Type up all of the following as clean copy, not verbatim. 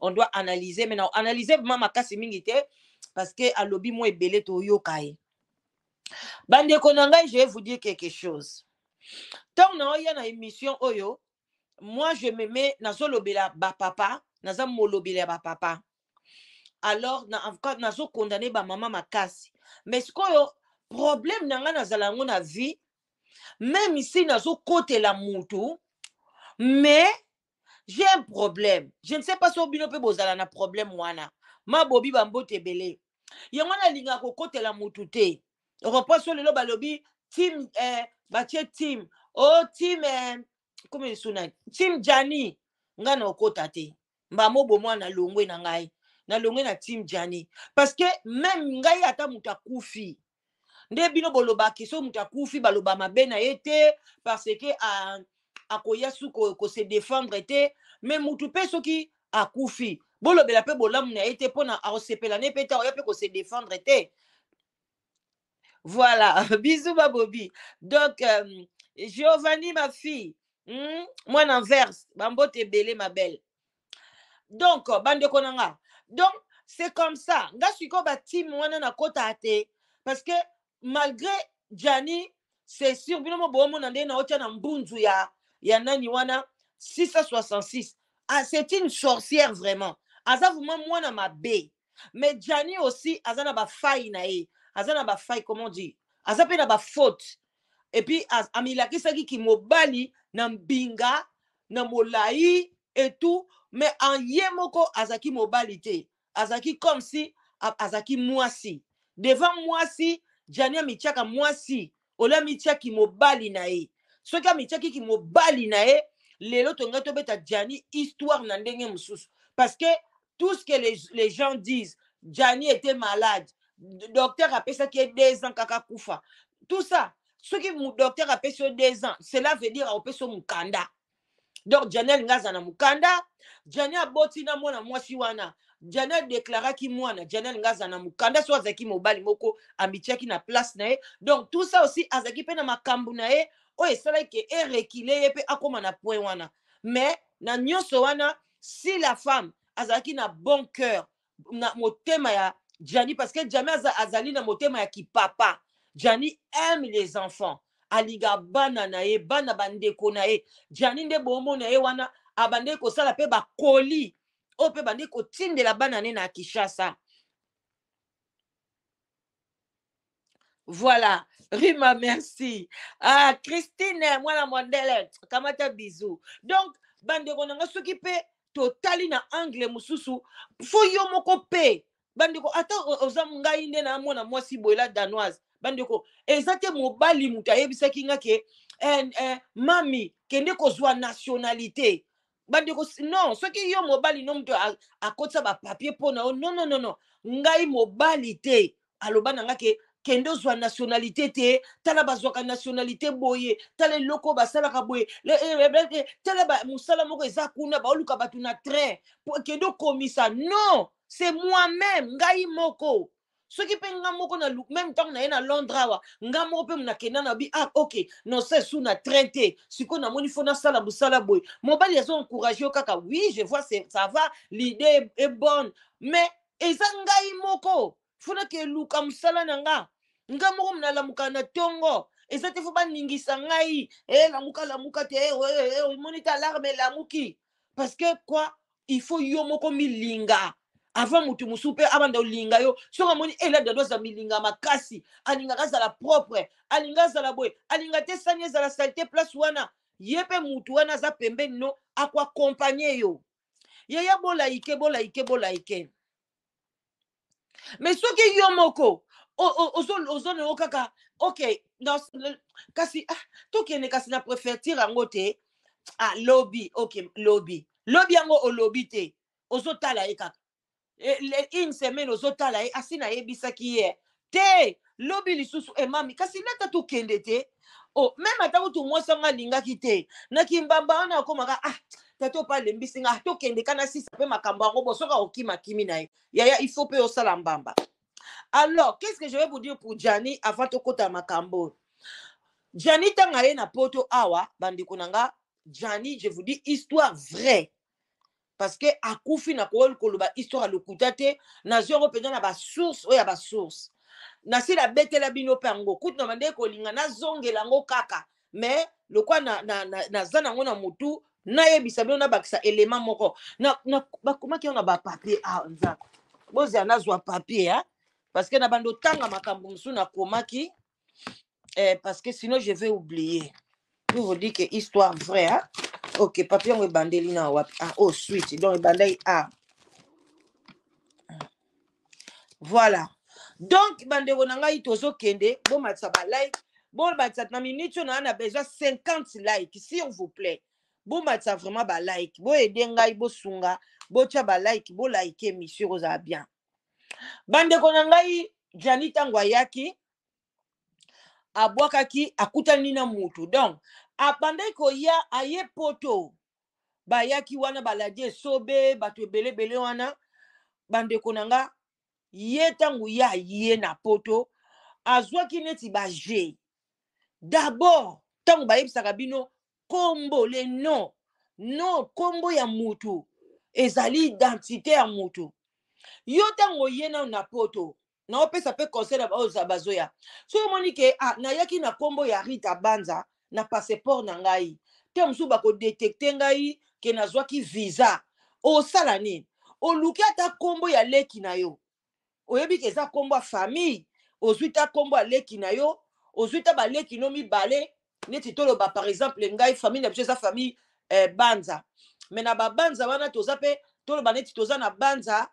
On doit analyser, mais na analyser vraiment makasi mingi te parce que alobi mwa ebele, toyoka ye. Bandeko na ngai, je vais vous dire quelque chose. Ntango naoya na émission oyo, moi je me mets, nazolobela bapapa, naza molobeli ya bapapa. Alors na, nazokondane bamama makasi, mais sikoyo problème na ngai nazala yango na vie, même si nazokotela mutu, mais j'ai un problème. Je ne sais pas soki bino mpe bozala na problème wana. Mabobi, bambote ebele. Yango wana alingaka kokotela mutu te. Repo so lelo balobi team, batie team o oh, team, komi lisusu nani, team Jani, ngai na okota te. Mbamo mwana longwe na ngai, nalongwe na team Jani, parce que même ngai, ata moto akufi, nde bino bolobaki so moto akufi baloba mabe na ye te, parce que akoya su kose défendre te. Mais mutu mpe soki akufi, bolobela mpe bolamu na ye te, mpona akosepela ne mpe te, akoya mpe kose défendre te. Voilà, bisous babobi. Donc Giovanni, ma fille, mwana Anvers, bambote ebele, ma belle. Donc bandeko na nga, donc c'est comme ça. Nga sikoyo bateam wana nakota te, parce que malgré Gianni, c'est sûr bino mo boomona nde naotya na mbunzu ya nani wana 666. Ah, c'est une sorcière vraiment, aza vraiment mwana mabe. Mais Gianni aussi aza na bafaille na ye, aza na bafaille, comment dire, aza mpe na bafaute. Et puis amilakisaki kimobali na mbinga na molai et tout, mais en ye moko azalaki mobali te, azalaki comme si azalaki mwasi devant mwasi. Gianni amitiaka mwasi oyo amitiaki mobali na ye. Soki amitiaki mobali na ye, lelo tongai tobeta Gianni histoire na ndenge mosusu, parce que tout ce que les gens disent, Gianni était malade, docteur apesaki ye 2 ans kaka kufa, tout ça. Soki docteur apesi yo 2 ans, cela veut dire akopesi yo mokanda. Donc Gianni alingi aza na mokanda. Gianni aboti na mwana mwasi wana, Gianni adeklaraki mwana. Gianni alingi aza na mokanda. So azalaki mobali moko, amitiaki na place na ye. Donc tout ça aussi, azalaki mpe na makambo na ye oyo esalaki ke erekile ye mpe akóma na point wana. Mais na nyonso wana, si la femme azalaki na bon cœur, na motema ya Gianni, parce que Gianni azali na motema ya kipapa. Gianni aime les enfants, alinga bana na ye, bana bandeko na ye. Gianni nde bomona ye wana, abandeki kosala mpe bakoli oyo mpe bandeki kotindela bana ne na Kinshasa. Voilà, Rima, merci. Ah, Christine, mwana mondele, kamata bisou. Donc bandeko na nga, soki mpe totali na angle mosusu, fo yo moko mpe bandeko, ata oza ngai nde na mwana mwasi boye la Danoise. Bandeko, eza te mobali moto ayebisaki nga ke mami, kende kozwa nationalité. Bandeko, non, soki yo mobali no moto akotisa bapapier mpo na yo, non, non, non, non. Ngai mobali te aloba na nga ke kende ozwa nationalité te. Tala, bazwaka nationalité boye, tala eloko basalaka boye, tala mosala moko eza kuna, baoluka bato na train, kende okomisa. Non, c'est moi-même, ngai moko. Soki mpe nga moko na même ntango na ye na Londres awa, nga moko mpe nakenda na bi, ah ok, nosa esu na train te. Sikoyo namoni fo nasala mosala boye. Mobali azo encourage yo kaka, oui, je vois, ça va, l'idée est bonne, mais eza ngai moko fo nakeluka mosala na nga. Nga moko nalamuka na ntongo, eza te fo baningisa ngai, lamuka, lamuka te, omoni te alarme elamuki. Parce que quoi? Il faut yo moko milinga avant motu mosusu mpe abanda olinga yo. Soki amoni elada aza milinga makasi, alingaka azala propre, alinga azala boye, alinga te sani ezala saleté place wana, ye mpe mutu wana aza pembeni no, akoaccompagner yo. Yaya, bolaike, bolaike, bolaike. Mais soki yo moko ozonango kaka, ok, kasi ah, tokende kasi na préfecture yango te, ah, lobi, ok, lobi, lobi yango olobi te, ozotala ye kaka une semaine, ozotala ye, asi nayebisaki ye te. Lobi lisusu, emami, kasi lata tokende te. Oh, même ata kutu mwasi yango alingaki te, na kimbamba wana akomaka, ah, tata opa alembisi nga, tokende kana sisa mpe makambo yango. Bo soki akokima kimi na ye, yaya, il faut mpe osala mbamba. Alors, qu'est ce que je vais vous dire pour Gianni avant tokota makambo? Gianni, ntango aye na Poto awa, bandeko na nga, Gianni, je vous dis histoire vraie. Parce que akufi, na koloba histoire ya lokuta te, nazwi yango mpenza na basource oyo ya basource. Nasi nabetela bino mpe yango kutu na bandeki kolinga nazongela yango kaka, mais lokwa naza nango na motu, nayebisa bino, nabakisa elema moko. Bakomaki yango na bapapier. Ah, nzambe, bozela nazwa papier, hein? Parce que na bando otanga makambo mosusu nakomaki, parce que sinon je vais oublier. Pour vous dire que histoire vraie, hein? Ok, papier yango ebandeli na wapi? Ah, oh, switch, donc ebandaki. Ah, voilà. Donc bandeko na ngai, tozokende. Bomatisa balike, bomatisa. Na minute oyo naa na besoin 50 like, s'il vous plaît. Bomatisa vraiment balike, boyede ngai, bosunga, botya balike, bolike émission, kozala bien. Bandeko na ngai, Jani ntango ayaki, abwakaki, akutani na mutu. Donc abandaki koya, aye Poto, bayaki wana, baladi esobe, bato ebelebele wana. Bandeko na nga, ye ntango ye aye na Poto, azwaki neti baje. D'abord, ntango bayebisaka bino kombo, le nom, non, kombo ya mutu ezali identité ya mutu. Yo ntango oye nano na Poto, naopesa mpe conseil na baoyo bazoya: soki omoni ke, ah, nayaki na nkombo ya Rita Banza na passeport na ngai te, mosusu bakodétecter ngai ke nazwaki visa, osala nini? Oluki ata nkombo ya leki na yo, oyebi ke eza nkombo ya famille, ozwi ta nkombo ya leki na yo, ozwi ta baleki no mibale. Neti toloba par exemple ngai, famille na biso eza famille Banza, mais na babanza wana toza mpe, toloba neti toza na Banza,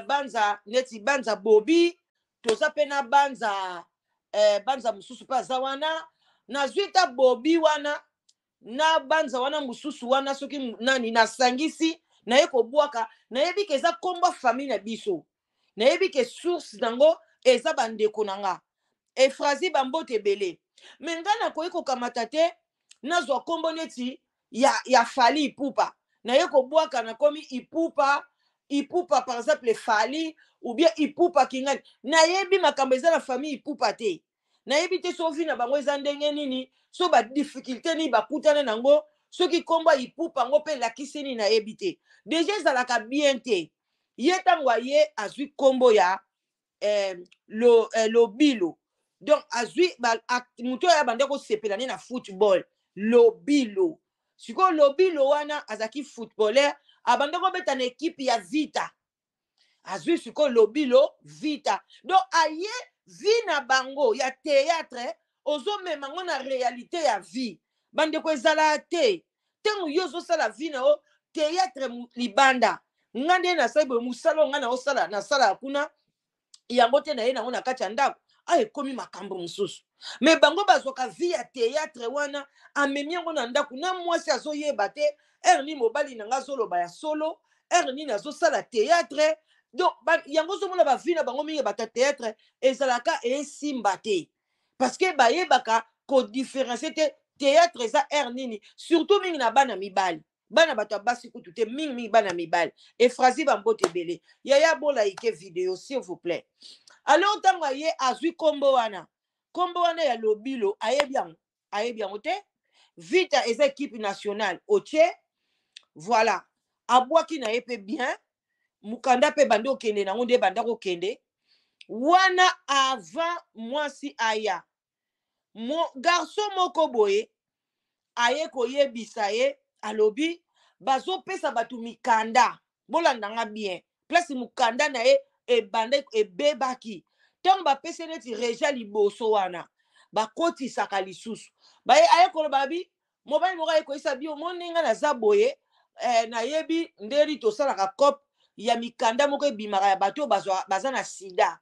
Banza neti Banza Bobi, toza mpe na Banza, Banza mosusu mpe aza wana. Nazwi ta Bobi wana na Banza wana mosusu wana, soki nani, nasangisi, naye kobwaka, nayebi ke eza nkombo famille na biso, nayebi ke source nango eza bandeko na nga. Efrasie, bambote ebele. Mais ngai nakoki kokamata te, nazwa nkombo neti ya Fally Ipupa, naye kobwaka, nakomi Ipupa, Ipupa par exemple Fally ou bien Ipupa Kingani. Nayebi makambo eza na famille Ipupa te, nayebi te so vie na bango eza ndenge nini, so badifficulté nini bakutana nango, soki nkombo ya Ipupa yango mpe elakisi nini, nayebi te. Déjà ezalaka bien te. Ye ntango aye, azwi nkombo ya Lobilo. Donc azwi moto oyo abandi kosepela nde na football, Lobilo. Sikoyo Lobilo wana azalaki footballeur, abandi kobeta na ekipe ya Vita. Azwi sikoyo Lobilo Vita. Donc aye, vie na bango ya théâtre, ozomema yango na réalité ya vie. Bandeko, ezalaka te. Ntango yo ozosala vie na yo théâtre libanda, nga nde nasali boye, mosala oyo nga naosala, nasalaka kuna yango te, na ye nango na kati ya ndako, a ekomi makambo mosusu. Mais bango bazwaka vie ya théâtre wana, amemi yango na ndako na mwasi, azoyeba te heure nini mobali na nga azoloba ya solo, heure nini azosala théâtre. Donc yango ozomona bavie na bango mingi, bato ya théâtre, ezalaka esimba te, parce que bayebaka kodifférencier te théâtre eza heure nini, surtout mingi na bana mibali, bana bato ya basi kutu te, mingimingi bana mibali. Efrasie, bambote ebele. Yaya, bolike video, s'il vous plaît. Alors ntango aye, azwi nkombo wana, nkombo wana ya Lobilo, ayebi yango, ayebi yango te. Vita eza équipe nationale, otie, voilà, abwaki na ye mpe bien. Mokanda mpe bandi okende nango nde banda kokende wana. Avant mwasi aya, garçon moko boye aye koyebisa ye, alobi bazopesa bato mikanda. Bolandanga bien, place mokanda na ye ebanda ebebaki, ntango bapesi neti reja liboso wana, bakotisaka lisusu. Baye aye koloba bi mobali moko aye koyesa bi: "Omoni nga naza boye, nayebi ndeni tosalaka cope ya mikanda moko ebimaka ya bato oyo baza na sida."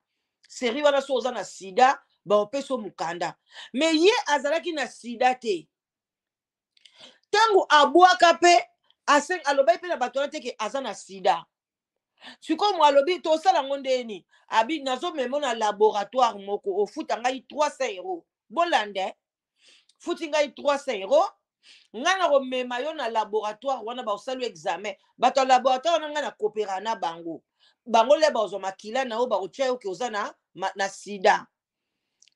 Série wana, so oza na sida, baopesa yo mokanda. Mais ye azalaki na sida te. Ntango abwaka mpe, alobaki mpe na bato wana te ke aza na sida. Sikoyo mo alobi: "Tosala yango ndeni?" Abi: "Nazomema na laboratoire moko, ofuta ngai 300 euro." Bolanda, futi ngai 300 euro, ngai na komema yo na laboratoire wana, bakosala yo examen. Bato ya laboratoire wana, ngai na kopera na bango, bango le bazwa makila na yo, bakotia yo ke oza na sida.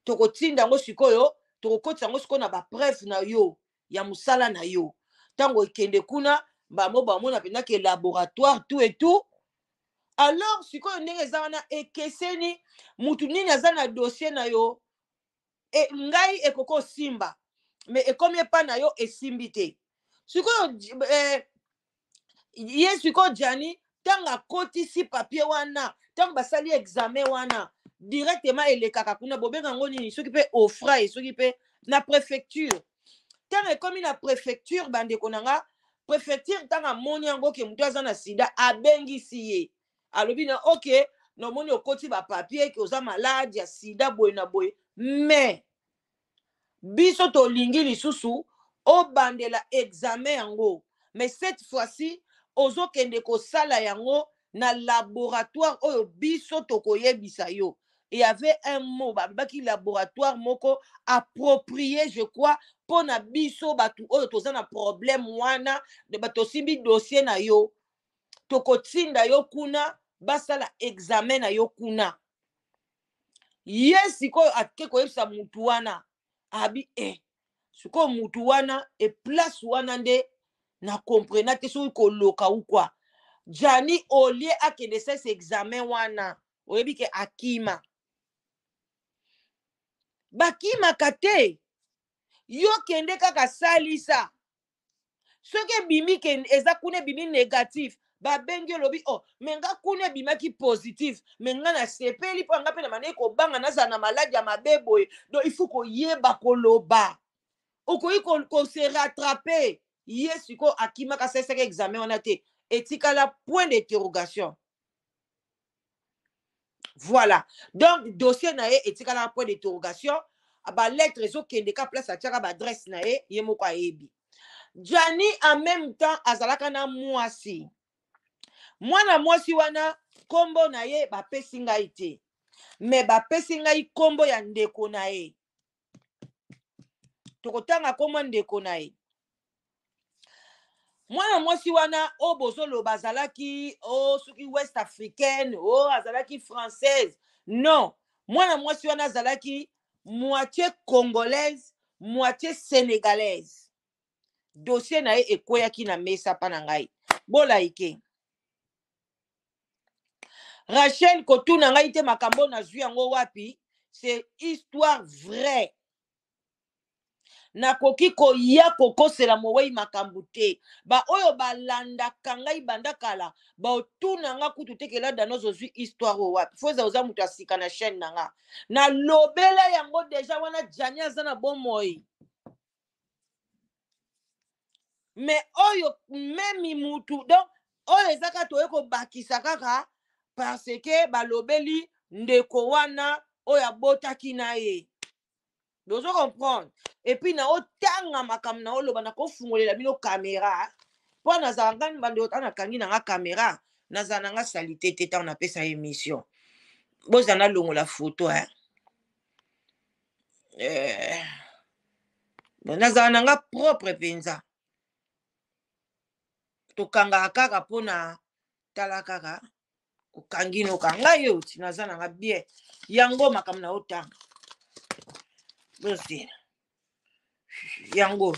Tokotinda yango sikoyo, tokokotisa yango sikoyo na bapreuve na yo ya mosala na yo. Ntango ekende kuna Bango bamona mpenza ke laboratoire, tout et tout. Alors sikoyo ndenge eza wana ekeseni, mutu nini aza na dossier na yo. E, ngai ekoki osimba, mais ekomi epa na yo esimbi te. Sikoyo ye sikoyo Gianni, ntango akotisi papier wana, ntango basali examen wana, directement elekaka kuna, bobenga yango nini, soki mpe OFPRA, soki mpe na préfecture. Ntango ekomi na préfecture, bandeko na nga, préfecture ntango amoni yango ke moto aza na sida, abengisi ye, alobi na ok, namoni okoti bapapier ke oza malade ya sida boye na boye, mais biso tolingi lisusu obandela examen yango, mais cette fois-ci ozokende kosala yango na laboratoire oyo biso tokoyebisa yo. Il y avait un mot, babaki laboratoire moko approprié, je crois, mpo na biso bato oyo toza na problème wana. Tosimbi dossier na yo, tokotinda yo kuna, basala examen na yo kuna. Ye sikoyo ake koyebisa mutu wana, abi sikoyo mutu wana e place wana nde na comprena te soki koloka ou quoi. Gianni, au lieu akende sese examen wana, oyebi ke akima. Bakimaka te, yo kende kaka salisa. Soki ebimi ke eza kuna, ebimi négatif, babengi, olobi: "Oh, mais nga kuna ebimaki positif, mais nga nasepeli mpo nga mpe na bandeki kobanga nazala na maladi ya mabe boye." Donc il faut koyeba koloba, okoki kose rattraper. Ye sikoyo akimaka, asalisaki examen wana te, etikala point d'interrogation. Voilà, donc dossier na ye etikala point d'interrogation. Balettre ezokende ka place atiaka baadresse na ye, ye moko ayebi. Gianni en même temps azalaka na mwasi. Mwana mwasi wana, nkombo na ye bapesi ngai te, mais bapesi ngai nkombo ya ndeko na ye. Tokotanga nkombo ndeko na ye. Mwana mwasi wana oyo bozoloba azalaki o soki ouest africaine, o azalaki française, non, mwana mwasi wana azalaki moitié congolaise, moitié sénégalaise. Dossier na ye ekweyaki na mesa mpa na ngai. Bolaike Rachel, kotuna ngai te makambo nazwi yango wapi, c'est histoire vraie. Nakoki koya kokosela mowei makambo te. Baoyo balandaka ngai banda kala baotuna nga kutu te ke lada nozozwi histoire oyo wapi. Fo eza oza moto ya sika na chaîne na nga, nalobela yango deja wana. Gianni aza na bomoi, mais oyo memi mutu, donc oyo eza kaka toye kobakisa kaka parce que balobeli ndeko wana oyo abotaki na ye. Bozo comprendre? Et puis na otanga makambo na oloba, nakofungolela bino caméra mpo nazala ngani bandeko. Ntango nakangi na nga caméra, nazala na nga salite te. Ntango napesa émission, bozala nalongola photo, eh? Nazala na nga propre mpenza. Tokangaka kaka mpona tala kaka okangi noka ngai oyo ti naza nanga bien. Yango makambo na otanga, bozela yango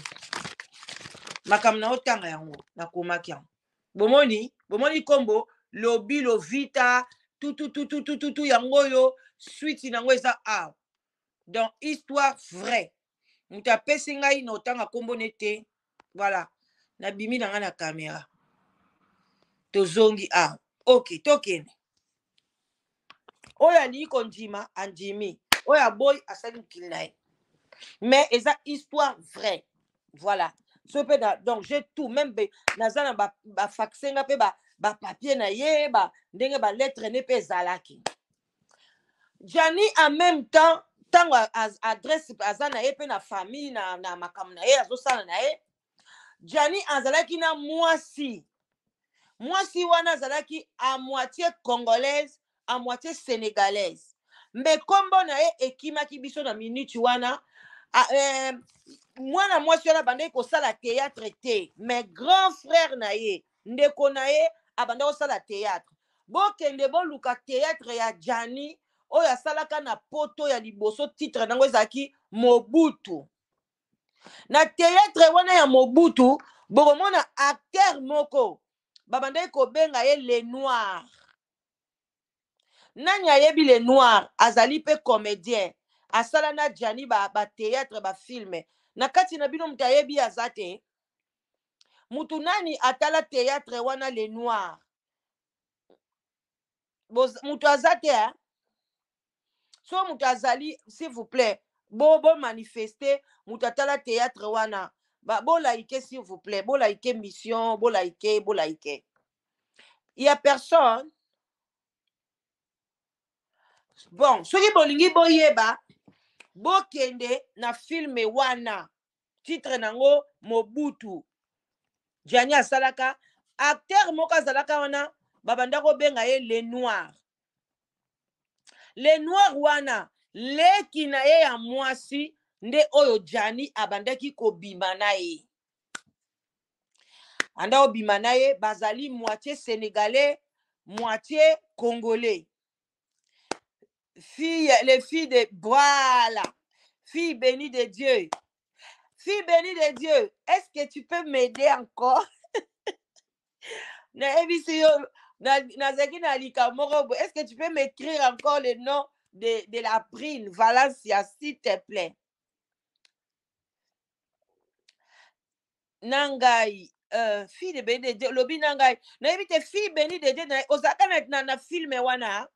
makambo na otanga yango, nakomaki yango. Bomoni, bomoni nkombo lobi lovita tutututututu, yango oyo suite nango eza awa. Donc histoire vraie, moto apesi ngai na otanga nkombo ne te. Voilà, nabimi na ngai na caméra, tozongi awa. Ok, tokende. Oyo alingi kondima andimi, oyo aboyi asali mokili na ye, mais eza histoire vraie. Voilà, so mpe na, donc j'ai tout même be, naza na bafaxe nga mpe bapapier na ye ba, ndenge balettre ne mpe ezalaki. Gianni en même temps, ntango adresse aza na ye mpe na famille na makambo na ye azosala na ye, Gianni azalaki na mwasi. Mwasi wana azalaki à moitié congolaise, à moitié sénégalaise, mais nkombo na ye ekimaki biso na minute wana. Mwana mwasi wana abandaki kosala théâtre te, mais grand frère na ye, ndeko na ye, abandaki kosala théâtre. Bokende boluka théâtre ya Gianni oyo asalaka na poto ya liboso, titre nango ezalaki Mobutu. Na théâtre wana ya Mobutu, Bokomona acteur moko babandaki kobenga ye le noir. Nani ayebi le noir? Azali mpe comédien, asala na Gianni ba, ba théâtre, ba film. Na kati na bino moto ayebi aza te? Mutu nani atala théâtre wana le noir? Moto aza te, hein? So moto azali, s'il vous plaît, bo bo manifester moto atala théâtre wana. Ba bo like, s'il vous plaît, bo like mission, bo like, bo like. Il y a personne. Bon, soki bolingi boyeba, bokende na film wana, titre nango Mobutu. Gianni asalaka acteur moko azalaka wana, babanda kobenga ye le noir. Le noir wana, leki na ye ya mwasi nde oyo Gianni abandaki kobima na ye. Anda obima na ye, bazali moitié sénégalais, moitié congolais. Fille, les filles de, voilà, fille bénie de Dieu, fille bénie de Dieu, est-ce que tu peux m'aider encore? Nayebisi yo, nazalaki na likambo moko boye. Est-ce que tu peux m'écrire encore le nom de la brune Valencia, s'il te plaît? Na ngai, fille de béni de Dieu, lobi na ngai, nayebi te. Fille bénie de Dieu, ozalaka na film wana?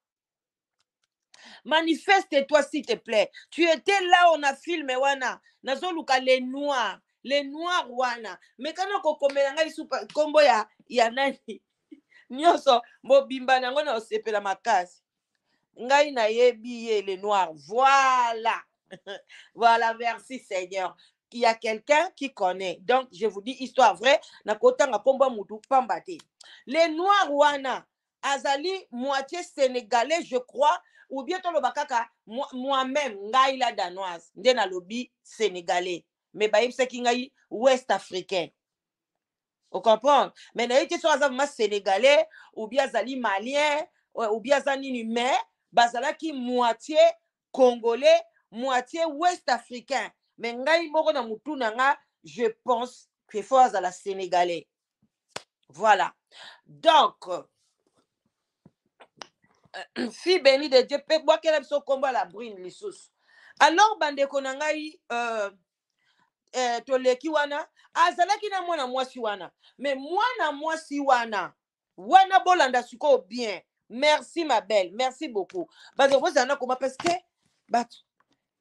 Manifeste-toi, s'il te plaît. Tu étais là, on a filmé wana. Nazoluka les noirs, les noirs wana. Mais kana kokomela ngai lisusu kombo ya nani nyonso mobimba nango, na osepela makasi. Ngai nayebi ye, le noir. Voilà, voilà, merci Seigneur, il y a quelqu'un qui connaît. Donc je vous dis histoire vraie, nakotanga kombo ya mutu pamba te. Le noir wana azali moitié sénégalais, je crois, ou bien toloba kaka moi-même, ngai la danoise nde nalobi sénégalais, mais bayebisaki ngai ouest africain, ocomprendre? Mais nayebi te soki aza vraiment sénégalais ou bien azali malien ou bien aza nini, mais bazalaki moitié congolais, moitié ouest africain. Mais ngai moko na mutu na nga, je pense que faut azala sénégalais. Voilà. Donc fille bénie de Dieu mpe bwakela biso nkombo ya la brune lisusu. Alors bandeko na ngai, toleki wana. Azalaki na mwana mwasi wana, mais mwana mwasi wana, bolanda sikoyo bien. Merci ma belle, merci beaucoup. Bandeko, bozala na koma, parce que bato,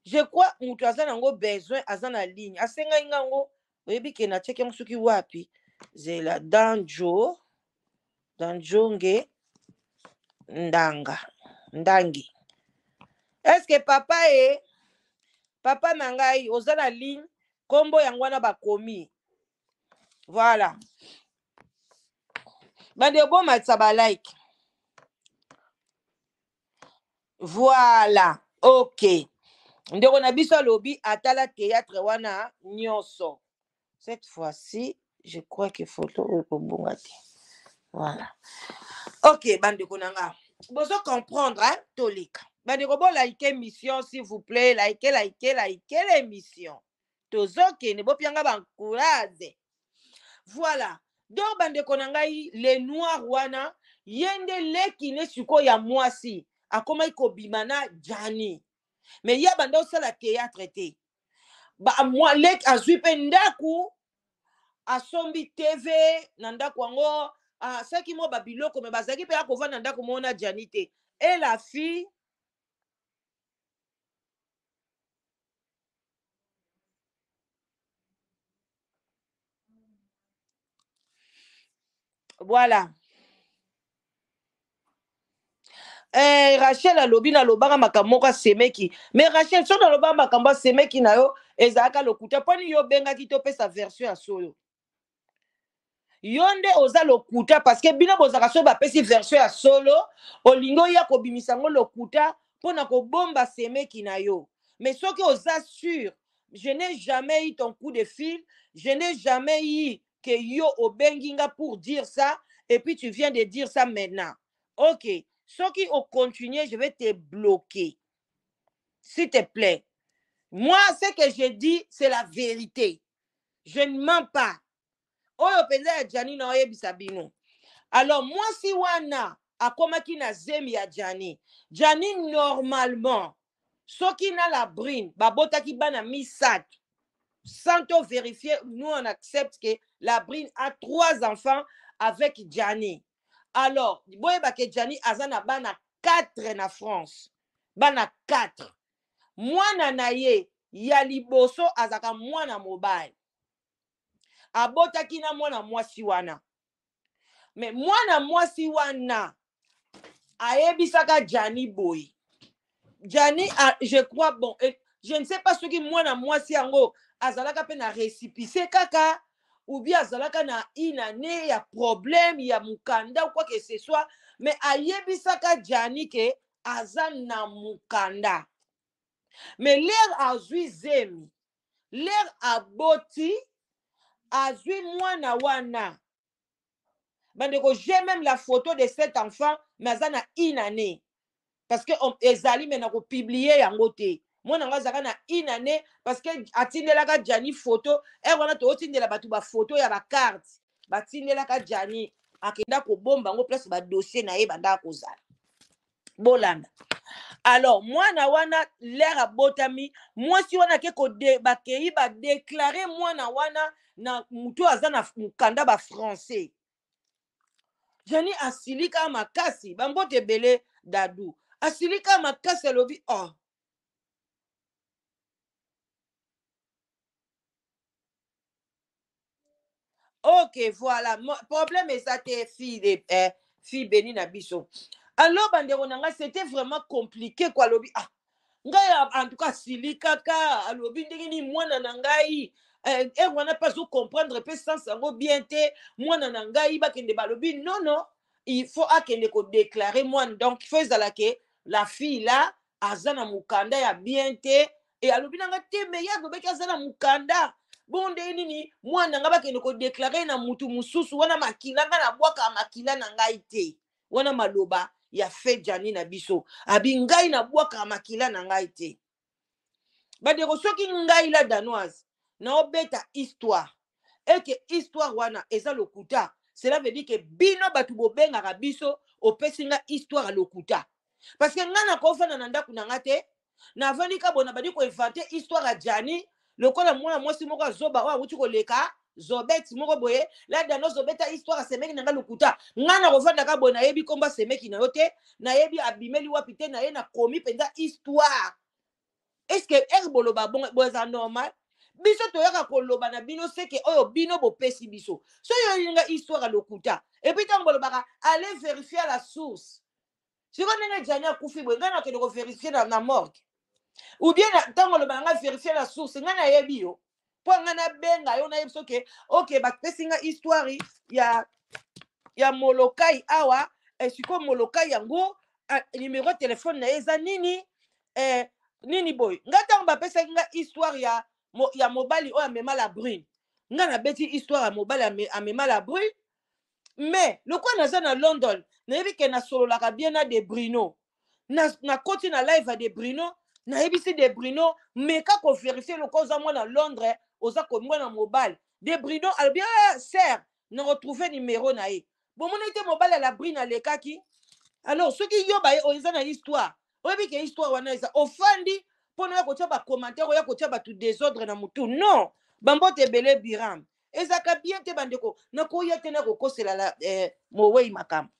je crois moto aza nango besoin, aza na ligne, asengai ngango. Oyebi ke natiaki yango soki wapi? Zela, danjo danjonge ndanga ndangi. Est-ce papa e papa na ngai oza na ligne? Nkombo yango wana bakomi. Voilà, bandeko, bomatisa balike. Voilà, ok. Ndeko na biso alobi atala théâtre wana nyonso. Cette fois-ci, je crois que photo oyo ekobunga te. Voilà, ok. Bandeko na nga, bozo comprendre, hein? Toleka, bandeko, bolike émission, s'il vous plaît. Like, like, like l'émission. Tozokende, bopianga baencourage. Voilà. Donc bandeko na ngai, le noir wana, ye nde leki ne sikoyo ya mwasi akomaki kobima na Gianni, mais ye abanda osala théâtre te. Leki azwi mpe ndako, asombi TV na ndako yango, asalaki mwa babiloko, mais bazalaki mpe akovanda ndako moko na Gianni te. Et la fille, voilà. Rachel alobi nalobaka makambo moko asemeki. Mais Rachel, so nalobaka makambo asemeki na yo, ezalaka lokuta. Mponi yo obengaki topesa version ya solo? Yo nde oza lokuta, parce que bino bozalaka, soki bapesi version ya solo, olingi oya kobimisa yango lokuta mpona kobomba semeki na yo. Mais soki oza sûr, je n'ai jamais eu ton coup de fil, je n'ai jamais eu que yo obengi nga pour dire ça, et puis tu viens de dire ça maintenant. Ok, soki ocontinue, je vais te bloquer, s'il te plaît. Moi, ce que je dis, c'est la vérité, je ne mens pas. Oyo mpenza ya Gianni na oyebisa bino. Alors mwasi wana akomaki na zemi ya Gianni. Gianni normalement soki na la brune babotaki bana misato sans to vérifier, nous on accepte que la brune a trois enfants avec Gianni. Alors boyeba ke Gianni aza na bana 4 na France, bana 4. Mwana na ye ya liboso azalaka mwana mobali, abotaki na mwana mwasi wana. Me mwana mwasi wana ayebisaka Gianni boye. Gianni, ah, je crois bon, eh, je ne sais pas soki mwana mwasi yango azalaka mpe na récipicé kaka ou bien azalaka na une année ya problème ya mokanda ou quoi que ce soit, mais ayebisaka Gianni ke aza na mokanda. Mais l'heure azwi zemi, l'heure aboti, azwi mwana wana. Bandeko, j'ai même la photo de cet enfant, mais aza na une année. Parce que on, ezali mais na ko publier yango te. Mwana ngo azalaka na une année parce que atindelaka Gianni photo. Heure wana tootindela bato ba photo ya ba carte. Batindelaka Gianni, akenda kobomba yango place ba dossier na ye bandaka kozala. Bolanda. Alors mwana wana l'heure abotami, mwasi wana ake kode, bakei ba déclarer mwana wana na mutu aza na mukanda ba français. Gianni asilika makasi, ba mbote ebele Dadu. Asilika makasi alobi oh. Ok, voilà. Problème eza te fille de, eh, fille bénie na biso. Alors bandeko na ngai, c'était vraiment compliqué quoi alobi ah ngai en tout cas silikaka alobi ndenge nini mwana na ngai eh, eh wana mpe azo comprendre mpe sens yango bien te mwana na ngai bakende balobi non non il faut akende ko déclarer mwana donc il faut ezala ke la fille là aza na mokanda ya bien te e alobi na nga te me ye alobaki aza na mokanda bongo ndenge nini mwana na ngai bakende kodeklare na mutu mosusu wana makila ngai nabwaka makila na ngai te wana maloba ya fejani na biso abi ngai nabwaka makila na ngai te bandeko soki ngai la danoise naobeta histoire eke histoire wana eza lokuta cela veut dire que bino bato bobengaka biso opesi nga histoire ya lokuta parce que ngai nakofanda na ndako na nga te navandi ka bona bandi koinvente histoire ya Gianni lokola mwana mwasi moko azoba oyo awuti koleka zobet moko boye la dano zobeta histoire asemeki na nga lokuta ngai nakofanda ka boye nayebi kombo asemeki na yo te nayebi abimeli wapi te naye nakomi mpenza histoire est ce que ere boloba bongo boza normal biso toyaka koloba na bino seke oyo bino bopesi biso soki olinga histoire ya lokuta epuis ntango bolobaka allez verifier la source sikoyo ndenge Gianni akufi boye ngai nakende koverifier na, na morgue ou bien ntango oloba na ngai verifier la source ngai nayebi yo mpo ngai nabenga yo nayebi soki ok bapesi ngai histoire ya ya molokai awa eh, sikoyo molokai yango ah, numero ya telefone na ye eza nini eh, nini boye ngai ntango bapesaki ngai histoire ya, mo, ya mobali oyo amema la brune ngai nabeti histoire ya mobali amema la brune mais lokola naza na london nayebi ke nasololaka bien na de brino nakoti na, na live ya de brino nayebisi de brino meka koverifie lokola oza mwana londres oza mwana mobali de brino alobi ah, ser na retrouve numero na ye bomoni te mobali ya la brine alekaki alors soki yo baye oyo eza na histoire oyebi ke histoire wana eza ofandi mpo na ya kotia bacommentaire oya kotia bato desordre na motu non bambote ebele biram ezalaka bien te bandeko nakoya te nakokosela la eh, mowei makambo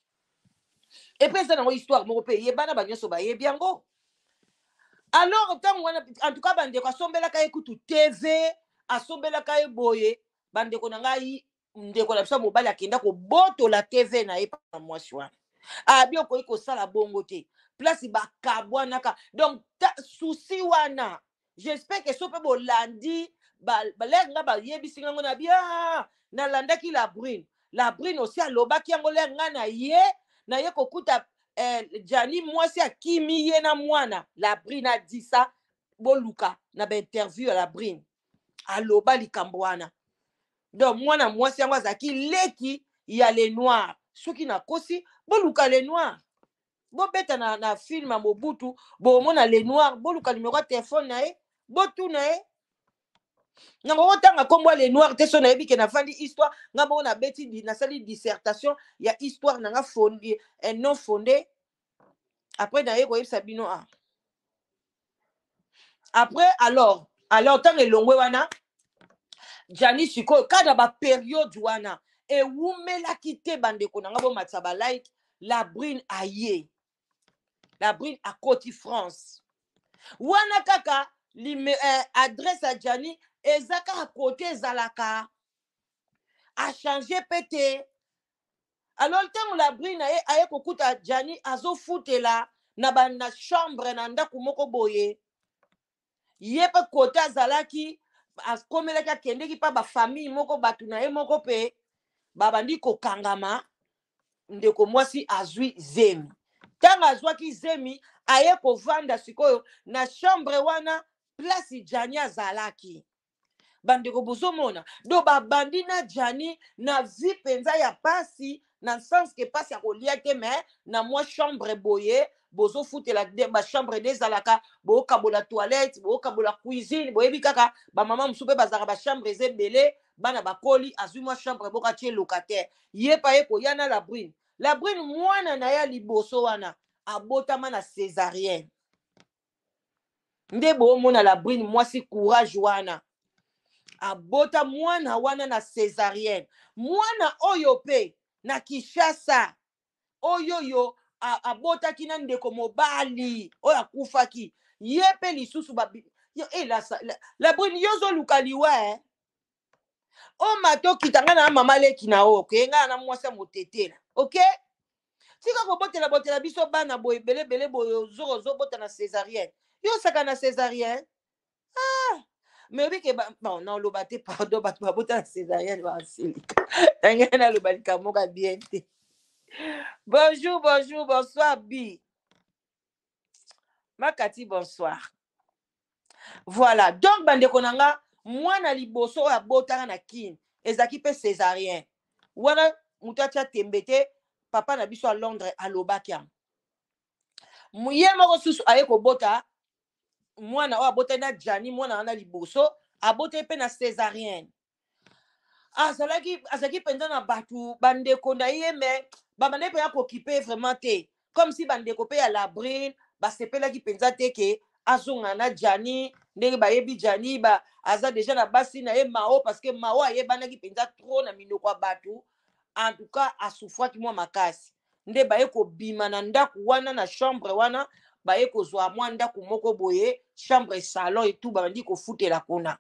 epe eza nango histoire moko mpe eyebana banyonso bayebi yango alors ntango wana en tout cas bandeko asombelaka ye kutu tv asombelaka ye boye bandeko na ngai ndeko na biso mobali akenda kobotola tv na ye na mwasi wana abi okoki kosala bongo te place bakabwanaka donc souci wana j'espère que so mpe bolandi balere nga bayebisi ngango na bia ah, nalandaki la brune la brune osi alobaki yango lere nga na ye naye kokuta eh, jani mwasi akimi ye na mwana la brune adisa boluka na bainterview ya la brune aloba likambo wana donc mwana mwasi yango azalaki leki ya le noir soki nakosi boluka le noir bobeta na, na film ya mobutu bomona le noir boluka numero ya telefone na ye botuna ye. Nango kotanga nkombo ya le noir te, so nayebi ke nafandi histoire nga moko, nabeti, nasali dissertation ya histoire na nga fondé et non fondé. Après naye koyebisa bino. Ah, après alors ntango elongwe wana, Jani sikoyo kaka na baperiode wana ewumelaki te. Bandeko na nga, bomatisa balike. La Brune aye, La Brune akoti France wana kaka adresse ya Jani eza kaka kote ezalaka, achange mpe te. Alors ntango La Brune aye kokuta Jani azofutela na chambre na ndako moko boye, ye mpe kote azalaki, akomelaki, akendeki mpa bafamille moko, bato na ye moko mpe babandi kokangama. Ndeko mwasi azwi zemi. Ntango azwaki zemi, aye kovanda sikoyo na chambre wana place Jani azalaki. Bandeko, bozomona? Donc babandi na Jani na vie mpenza ya pasi, na sens ke pasi ya kolia te, mais na mwa chambre boye bozofutela. Bachambre nde ezalaka, bokabola toilette, bokabola cuisine. Boyebi kaka bamama mosusu mpe bazalaka, bachambre eza ebele, bana bakoli, azwi mwa chambre moko, atie locataire. Ye mpe aye koya na La Brune. La Brune, mwana na ye ya liboso wana abotama na césarienne. Nde boomona La Brune, mwasi courage wana, abota mwana wana na césarienne. Mwana oyo mpe na Kinshasa, oyo yo abotaki na ndeko mobali oyo akufaki, ye mpe lisusu yo, eh, la Brune, yo ozoluka liwa, eh? Omata okita, ngai na mama leki na oyo, oke, ngai na mwasi ya motetela, ok, tika kobotela botela biso bana boye ebelebele boye. Ozoko ozobota na césarienne, yo osaka na césarienne. Ah, mais oyebi ke bon, naoloba te, pardon, bato babota na césarienne basilika na ngai, naloba likambo moko ya bien te. Bonjour, bonjour, bonsoir bi Makati, bonsoir. Voilà, donc bandeko na nga, mwana liboso oyo abotaka na Kine ezalaki mpe césarien wana. Moto atya tembe te, papa na biso ya Londres alobaki yango. Ye moko susu aye kobota mwana oyo abotaki na Jani, mwana wana liboso abotaki mpe na césarienne. Azalaki mpenza na bato, bandeko na ye, mais babandaki mpenza kokipe vraiment te, comme si bandeko mpe ya Labrine basepelaki mpenza te ke azonga na Jani, ndenge bayebi Jani ba, aza deja na basi na ye Mao, parce que Mao ayebanaki mpenza trop na minoko ya bato. En tout cas asufraki mwa makasi. Nde baye kobima na ndako wana, na chambre wana, baye kozwa mwa ndako moko boye, chambre, salon et tout, babandi kofutela kuna.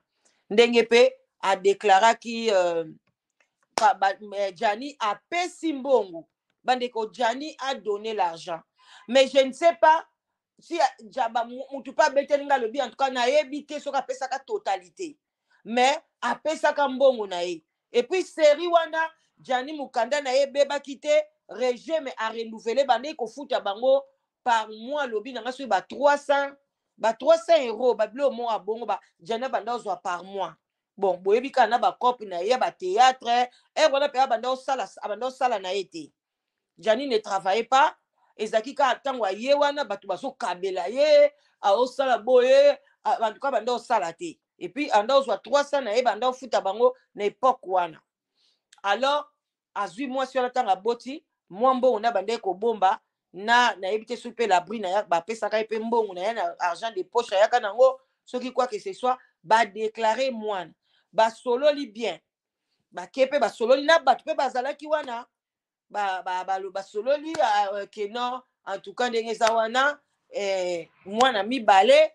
Ndenge mpe adeklaraki Jani apesi mbongo. Bandeko, Jani a donné l'argent, mais je ne sais pas si jaba mutu mpe abeteli nga, alobi, en tout cas nayebi te soki apesaka totalité, mais apesaka mbongo na ye. Et puis série wana, Jani mokanda na ye ebebaki te, régime arenouvelé, bandeki kofuta bango par mois, alobi na nga soki ba 300, ba 300 euro, babilo moko ya bongo ba Jani abanda ozwa par mois. Bon, boyebi kaka na bacope na ye ya bathéâtre ere wana mpe abanda osala na ye te. Jani ne travaille pas, ezalaki kaka ntango aye wana, bato bazokabela ye, aosala boye. En tout cas banda osala te, et puis anda ozwa 300 na ye, banda ofuta bango na époque wana. Alors azwi mwasi wana, ntango aboti mwa mbongo na bandaki kobomba na nayebi te soki mpe Labri na bapesaka ye mpe mbongo na ye na argent de poche ayaka nango, soki quoi que ce soit. Badéclare mwana, basololi bien, bake mpe basololi na bato mpe bazalaki wana, basololi ke non, en tout cas ndenge eza wana, mwana mibale,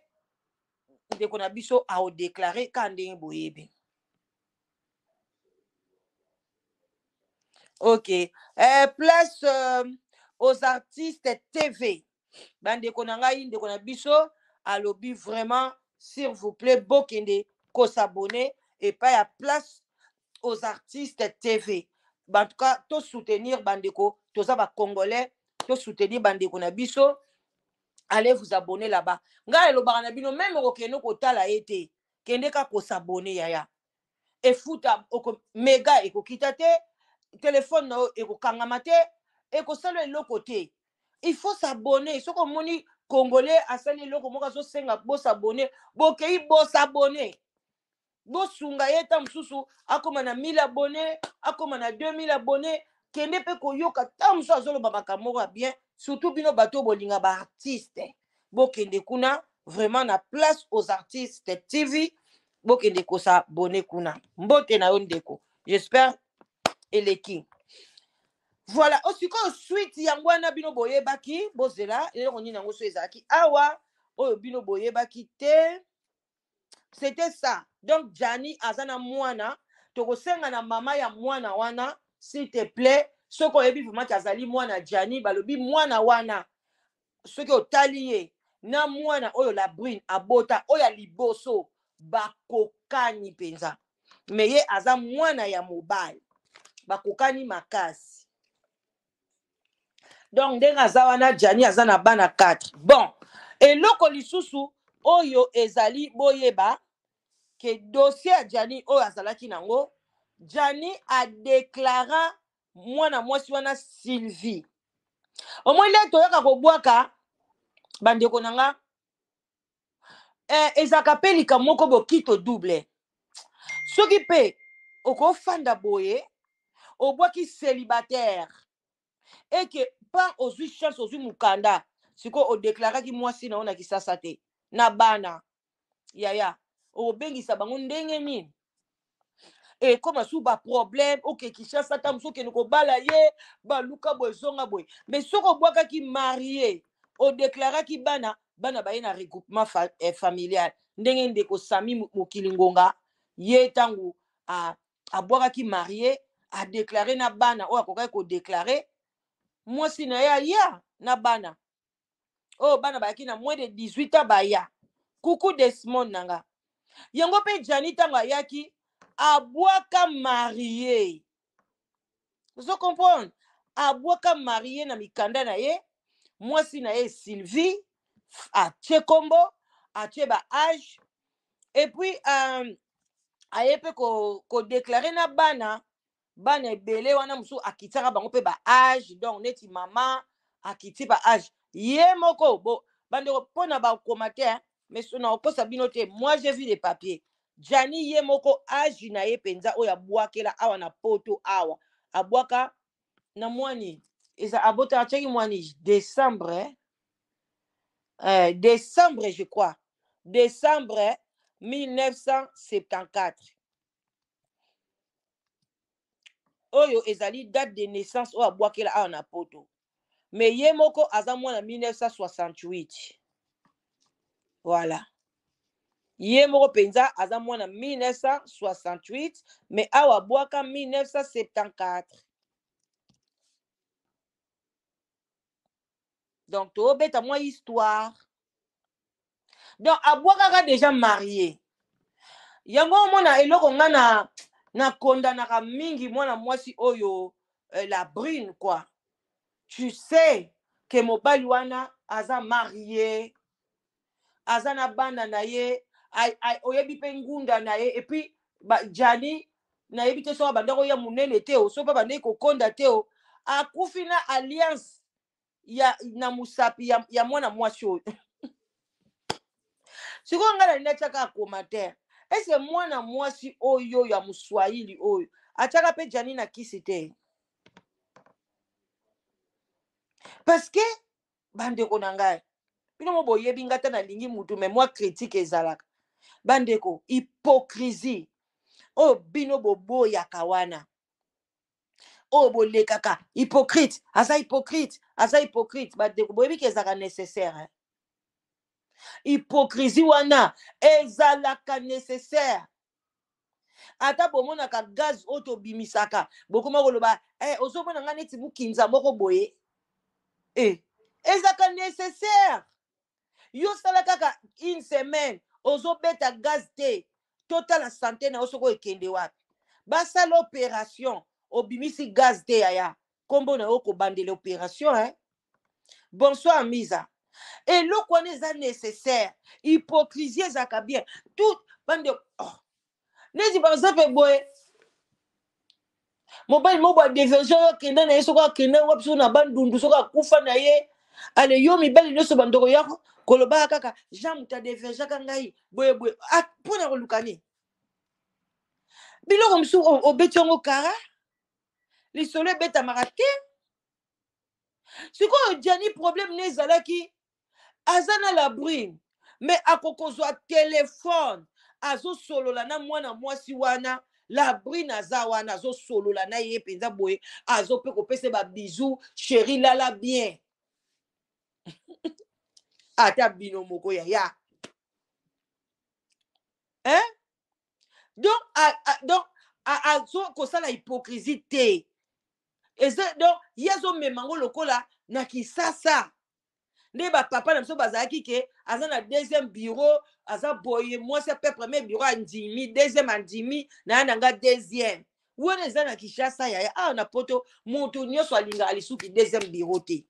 ndeko na biso aodéclare ka ndenge boyebi. Ok, Place aux artistes TV, bandeko na ngai, ndeko na biso alobi vraiment, s'il vous plaît, bokende kos'abonner epai ya Place aux artistes TV. En tout cas tosoutenir bandeko, toza bacongolais, tosoutenir bandeko na biso. Allez vous abonner là-bas. Ngai elobaka na bino, même okokende kotala ye te, kende kaka kos'abonner yaya, efuta mega ekokita te, telefone na yo ekokangama te, ekosala eloko te. Il faut s'abonner. Soki omoni Congolais asali eloko moko, azosenga bos'abonner, bokei bos'abonner. Bosunga ye ta mosusu akoma na 1000 abonne, akoma na 2000 abonne. Kende mpe koyoka ta mosusu azoloba makambo moko ya bien, surtout bino bato oyo bolinga baartiste. Bokende kuna vraiment na Place aux Artistes TV, bokende kosabone kuna. Mbote na yo ndeko, j'espère eleki. Voilà, osikoyo suite yango wana bino boyebaki. Bozela, eloko nini yango so ezalaki awa oyo bino boyebaki te? C'était ça. Donc Gianni aza na mwana, tokosenga na mama ya mwana wana, s'il te plaît, soki oyebi vraiment ke azali mwana Gianni. Balobi mwana wana, soki otali ye na mwana oyo La Brune abota, oyo ya liboso, bakokani mpenza, me ye aza mwana ya mobali, bakokani makasi. Donc ndenge aza wana, Gianni aza na bana 4. Bon, eloko lisusu oyo ezali, boyeba ke dossier ya Gianni oyo azalaki nango, Gianni adeklara mwana mwasi wana Sylvie. Omoi nde toyaka kobwaka bandeko na nga, ezalaka mpe likambo moko bokito double. Soki mpe okofanda boye, obwaki célibataire, eke pan ozwi chance, ozwi mokanda, sikoyo odeklaraki mwasi na yo na Kisasa te na bana, yaya, okobengisa bango ndenge nini? Ekoma su baproblème. Oke Kinshasa, ata mosu okende kobala ye, baluka boye, ezonga boye. Mais soki obwakaki marie, odeklaraki bana, bana baye na regroupement familial, ndenge ndeko Sami Mokili Ngonga, ye ntango abwakaki marie, adeklare na bana oyo akokaki kodeklare, mwasi na ye aya na bana oyo bana bayaki na moins de 18 ans, baya. Kuku Desmond na nga yango mpe. Gianni ntango ayaki, abwaka marie, ozo comprendre, abwaka marie na mikanda na ye, mwasi na ye Sylvie, atie kombo, atie ba age, et puis aye mpe kodeklare na bana. Bana ebele wana mosusu akitiaka bango mpe ba age, donc neti mama akiti ba age ye moko. Bo bandeko, mpona bakoma te, mais so na kokosa bino te, moi j'ai vu les papiers. Gianni ye moko, age na ye mpenza oyo abwakela awa na Poto awa, abwaka na mwani eza abota, atiaki mwani décembre, décembre je crois, décembre 1974. Oyo ezali date de naissance oyo abwakela awa na Poto, mais ye moko aza mwana 1968. Voilà, ye moko mpenza aza mwana 1968, mais awa abwaka 1974. Donc tobeta mwa histoire. Donc abwakaka déjà marié. Yango omona eloko nga na nakondanaka mingi mwana mwasi oyo, La Brune quoi. Tu sais ke mobali wana aza marié, aza na bana na ye, oyebi mpe ngunda na ye. Et puis Gianni, nayebi te soki abandaki oya monene te o, soki mpe abandaki kokonda te o, akufi na alliance ya na mosapi ya mwana mwasi oyo. Sikoyo ngai nalingi atiaka commentaire: ese mwana mwasi oyo ya moswahili oyo atiaka mpe Gianni na kisi te? Parce que bandeko na ngai, bino mo boyebi ngai ta nalingi mutu, mais mwa critique ezalaka. Bandeko, hypocrisie oyo bino boboyaka wana, oyo bolekaka hypocrite, aza hypocrite, aza hypocrite, bandeko, boyebi ke ezalaka nécessaire, hein? Hypocrisie wana ezalaka nécessaire. Ata bomonaka gaz oyo tobimisaka, bokoma koloba, ozomona ngai neti mokinza moko boye. Ezalaka nécessaire. Yo sala kaka une semaine ozobeta gaz te, totala santé na yo soki ekende wapi. Basala opération, obimisi gaz te, yaya, nkombo na yo kobandela opération, hein? Bonsoir Misa. Eloko wana eza nécessaire. Hypocrisie ezalaka bien. Tout bande, oh. Neti par exemple boye, mobali moko adeverge oyo, akenda na ye, soki akenda wapi, soki na Bandundu, soki akufa na ye, ale yo mibali nyonso bandoko ya kolobaka kaka Jean moto adevergeaka ngai boye boye, mpona koluka nini? Biloko mosusu obeti yango kara, lisolo ebetamaka te. Sikoyo Gianni, problème ne ezalaki aza na La Brune, mais akokozwa telefone, azosolola na mwana mwasi wana. La Brune aza wana, azosolola na ye mpenza boye, azo mpe kopesa babisous: "Chéri, lala bien." Ata bino moko, yaya, hein? Donc donc azo kosala hypocrisie te. Eza donc ye azomema yango lokola na Kisasa nde bapapa na biso bazalaki ke aza na deuxième bureau, aza boye, mwasi ape premier bureau, andimi deuxième, andimi na ya na nga deuxième. Wana eza na Kinshasa, yaya. Awa na Poto, moto nyonso alingaka lisuki deuxième bureau te.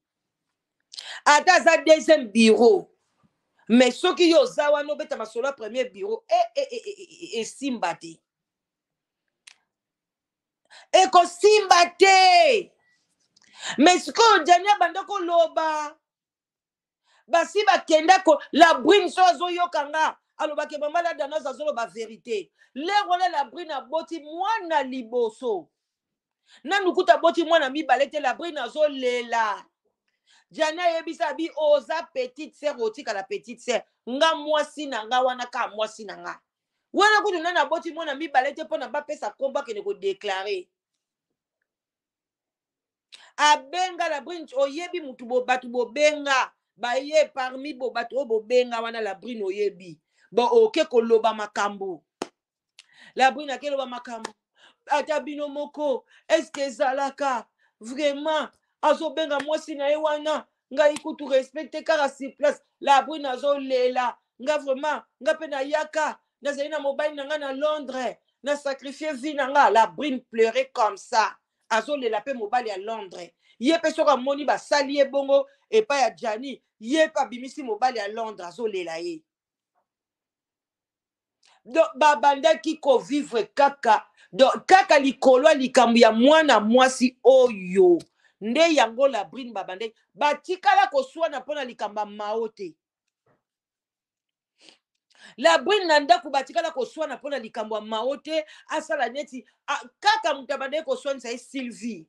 Ata aza deuxième bureau, mais soki yo oza wana, obeta masolo ya premier bureau, esimba te, ekosimba te. Mais sikoyo Gianni abanda koloba, basi bakenda ko La Brune. So azoyoka nga, alobaki: "Mama la Danoise azoloba vérité." L'heure wana La Brune aboti mwana liboso, nanu kuta aboti mwana mibale te. La Brune azolela. Gianni ayebisa abi: "Oza petite sœur, otikala petite sœur. Nga mwasi na nga wana, ka mwasi na nga wana kutu nani aboti mwana mibale te, mpona bapesa nkombo, akende kodéclarer." Abenga La Brune: "Oyebi mutu bo, bato bobenga baye parmi bo bato oyo bobenga wana, La Brune, oyebi bon, oke koloba makambo." La Brune akeloba makambo. Ata bino moko, eske ezalaka vraiment azobenga mwasi na ye wana? Ngai kutu respecte kaka sur place. La Brune azolela: "Nga vraiment, nga mpe nayaka, nazali na mobali na nga na Londres, na sacrifie vie na nga." La Brune pleurait comme ça, azolela mpe mobali ya Londres. Ye mpe soki amoni basali ye bongo epai ya Gianni, ye mpe abimisi mobali ya Londres, azolela ye. Donc babandaki kovivre kaka, donc kaka likolo ya likambo ya mwana mwasi oyo nde yango. La Brune, babandaki, batikala koswana mpona likambo ya mao te. La Brune na ndako, batikala koswana mpona likambo ya mao te. Asala neti kaka moto abandaki koswanisa ye, Sylvie.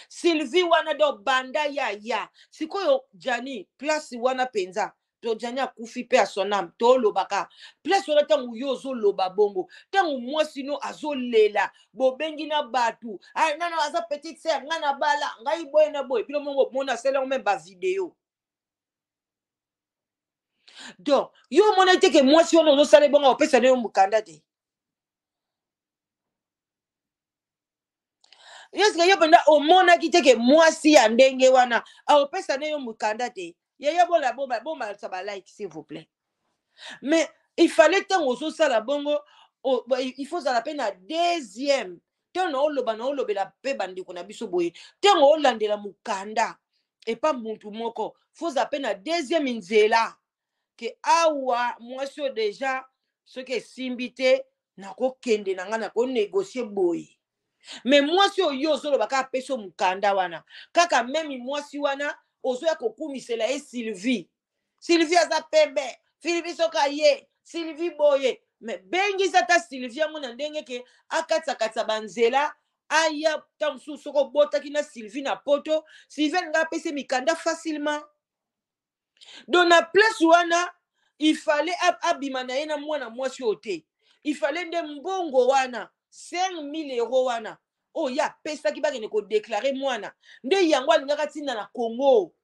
Sylvie wana, donc banda ya sikoyo Gianni, place wana mpenza to Gianni akufi mpe ya son âme. Tolobaka place wana, ntango yo ozoloba bongo, ntango mwasi no azolela, bobengi na bato: "Nano aza petite sœur, ngai na bala ngai boye na boye." Bino mongo mona asala yango même bavideo. Donc yo omona te ke mwasi wana ozosala ebongo, opesa na yo mokanda te? Eske yo mpenza omonaki te ke mwasi ya ndenge wana aopesa na yo mokanda te? Yaya, bola bomalisa balike, s'il vous plaît. Mais il fallait, ntango ozosala bongo, il faut ozala mpe na deuxième. Ntango naoloba, naolobela mpe bandeko na biso boye: ntango olandela mokanda epa mutu moko, faut ozala mpe na deuxième nzela ke awa mwasi oyo déjà, soki esimbi te, nakokende na ngai, nakonégocie boye. Mais mwasi oyo yo ozoloba kaka apesi yo mokanda wana, kaka même mwasi wana ozoya kokumisela ye Sylvie. Sylvie aza pembe, Sylvie soki aye, Sylvie boye. Mais bengisa ata Sylvie yango na ndenge ke akatisakatisa banzela, aya. Ntango mosusu soki obotaki na Sylvie na Poto, Sylvie alinga apesi mikanda facilement. Donc na place wana, il fallait abima na ye na mwana mwasi oyo te. Il fallait nde mbongo wana, 5000 euro wana oyo ye apesaki bakende kodéclarer mwana, nde yango alingaka ntinda na Congo.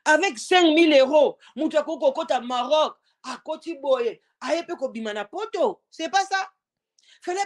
Avec 5000 euros, moto akoki kokota Maroc, akoti boye, aye mpe kobima na Poto. C'est pas ça, fallait.